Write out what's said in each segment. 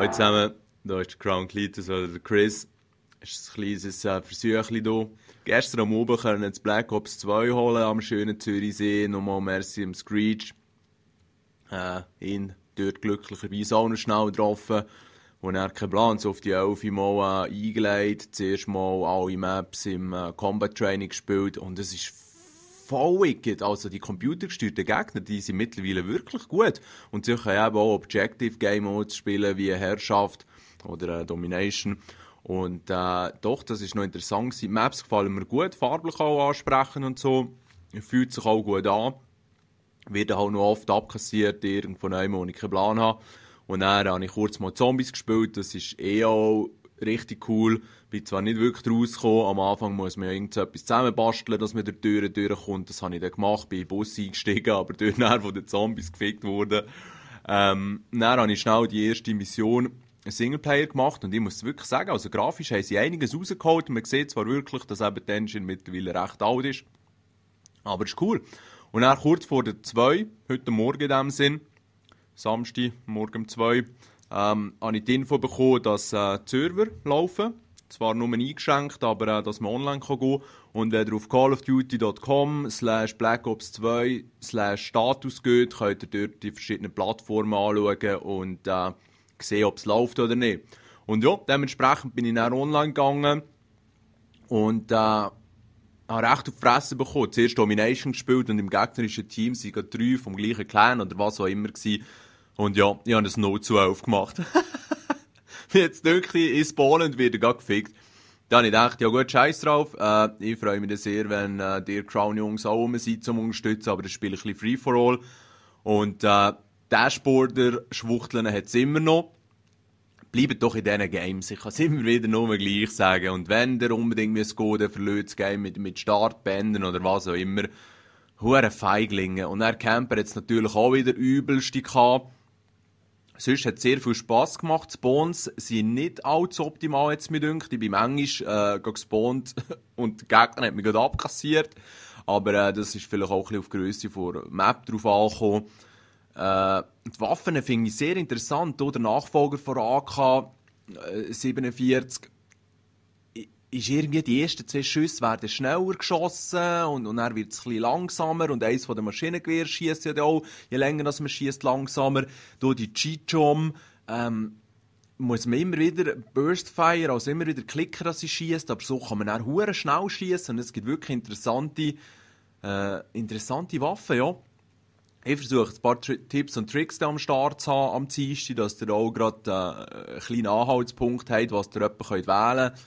Hallo zusammen, hier ist der Crown Cletus oder der Chris. Es ist ein kleines Versuchchen hier. Gestern am Abend können wir Black Ops 2 holen am schönen Zürichsee. Nochmal merci am Screech. Ihn dort glücklicherweise auch noch schnell getroffen. Und er keinen Plan, so auf die 11 Mal eingelegt. Zuerst mal alle Maps im Combat Training gespielt. Und es ist voll wicked. Also die computergesteuerten Gegner, die sind mittlerweile wirklich gut. Und sie können eben auch Objective Game Modes spielen, wie Herrschaft oder Domination. Und doch, das ist noch interessant. Die Maps gefallen mir gut, farblich auch ansprechen und so. Fühlt sich auch gut an. Wird auch noch oft abkassiert, irgendwo neu, wo ich keinen Plan habe. Und dann habe ich kurz mal Zombies gespielt. Das ist auch richtig cool. Bin zwar nicht wirklich rausgekommen. Am Anfang muss man ja irgendetwas zusammenbasteln, dass man durch die Türen durchkommt. Das habe ich dann gemacht. Bin in den Bus eingestiegen, aber durch dann von den Zombies gefickt worden. Dann habe ich schnell die erste Mission einen Singleplayer gemacht. Und ich muss wirklich sagen, also grafisch haben sie einiges rausgeholt. Man sieht zwar wirklich, dass eben die Engine mittlerweile recht alt ist. Aber es ist cool. Und dann kurz vor der 2, heute Morgen in dem Sinn, Samstag, morgen um 2, habe ich die Info bekommen, dass die Server laufen. Zwar nur eingeschränkt, aber dass man online gehen kann. Und wenn ihr auf callofduty.com/blackops2/Status geht, könnt ihr dort die verschiedenen Plattformen anschauen und sehen, ob es läuft oder nicht. Und ja, dementsprechend bin ich dann online gegangen und habe recht auf die Fresse bekommen. Zuerst Domination gespielt und im gegnerischen Team sind 3 vom gleichen Clan oder was auch immer gewesen. Und ja, ich habe ein 0:11 gemacht. Jetzt wirklich in Spawnen und wieder gefickt. Dann habe ich gedacht, ja gut, scheiß drauf. Ich freue mich sehr, wenn die Crown-Jungs auch rum sind zum Unterstützen, aber das Spiel ist ein bisschen free for all. Und Dashboarder-Schwuchteln hat es immer noch. Bleibt doch in diesen Games. Ich kann es immer wieder nur gleich sagen. Und wenn der unbedingt gehen müsst, dann verliert das Game mit Startbändern oder was auch immer. Hure Feiglinge. Und er Camper hat es natürlich auch wieder übelste gehabt. Sonst hat es sehr viel Spass gemacht. Die Spawns sind nicht allzu optimal, jetzt mir dünkt. Ich bin manchmal gespawnt und der Gegner hat mich gerade abkassiert. Aber das ist vielleicht auch ein bisschen auf die Grösse der Map drauf angekommen. Die Waffen finde ich sehr interessant. Der Nachfolger von AK 47 ist irgendwie, die ersten 2 Schüsse werden schneller geschossen und dann wird es ein bisschen langsamer und eins von den Maschinengewehren schießt ja auch, je länger man schießt, langsamer. Die Chichom muss man immer wieder Burstfire, also immer wieder klicken, dass sie schießt, aber so kann man dann hure schnell schießen und es gibt wirklich interessante Waffen, ja. Ich versuche ein paar Tipps und Tricks am Start zu haben am Dienstag, dass ihr auch gerade einen kleinen Anhaltspunkt habt, was ihr wählen könnt.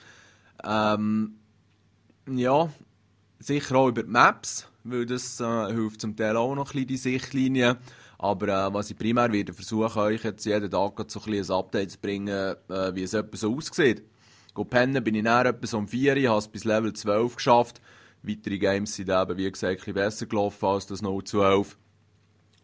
Ja, sicher auch über die Maps, weil das hilft zum Teil auch noch ein bisschen die Sichtlinie. Aber was ich primär werde versuchen, euch jetzt jeden Tag so ein Update zu bringen, wie es etwa so aussieht. Pennen bin ich näher etwa so um 4, ich habe es bis Level 12 geschafft. Weitere Games sind eben, wie gesagt, ein bisschen besser gelaufen als das 0:11.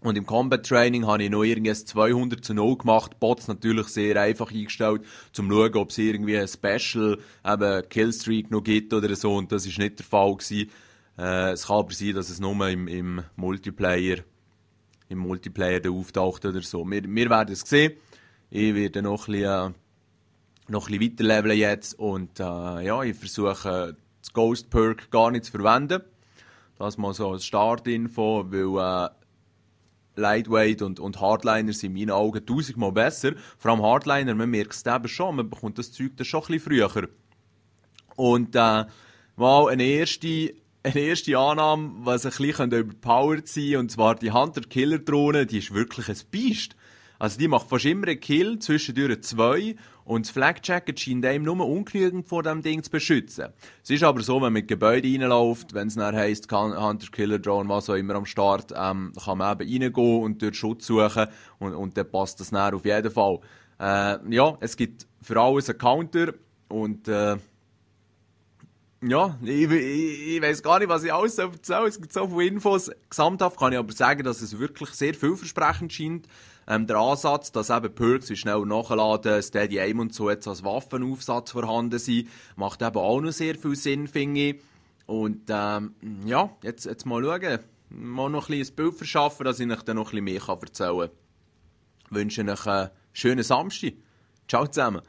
Und im Combat Training habe ich noch irgendwas 200:0 gemacht. Bots natürlich sehr einfach eingestellt, um zu schauen, ob es irgendwie ein Special, eben Killstreak noch gibt oder so. Und das war nicht der Fall gewesen. Es kann aber sein, dass es nur im Multiplayer auftaucht oder so. Wir werden es sehen. Ich werde noch ein bisschen weiterleveln jetzt. Und ja, ich versuche das Ghost Perk gar nicht zu verwenden. Das mal so als Startinfo, weil Lightweight und Hardliner sind in meinen Augen 1000-mal besser. Vor allem Hardliner, man merkt es eben schon, man bekommt das Zeug dann schon ein bisschen früher. Und mal eine erste Annahme, was ein bisschen überpowered sein könnte, und zwar die Hunter-Killer-Drohne, die ist wirklich ein Biest. Also die macht fast immer einen Kill, zwischendurch 2, und das Flak-Jacket scheint einem nur ungenügend vor diesem Ding zu beschützen. Es ist aber so, wenn man mit Gebäude reinläuft, wenn es dann heisst, Hunter-Killer-Drone, was auch immer am Start, kann man eben reingehen und dort Schutz suchen und dann passt das dann auf jeden Fall. Ja, es gibt für alles einen Counter und ja, ich weiss gar nicht, was ich alles erzählen. Es gibt so viele Infos. Gesamthaft kann ich aber sagen, dass es wirklich sehr vielversprechend scheint. Der Ansatz, dass eben Perks wie schnell nachladen, Steady Aim und so jetzt als Waffenaufsatz vorhanden sind, macht eben auch noch sehr viel Sinn, finde ich. Und ja, jetzt mal schauen. Mal noch ein bisschen ein Bild verschaffen, dass ich euch dann noch ein bisschen mehr erzählen kann. Ich wünsche euch einen schönen Samstag. Ciao zusammen.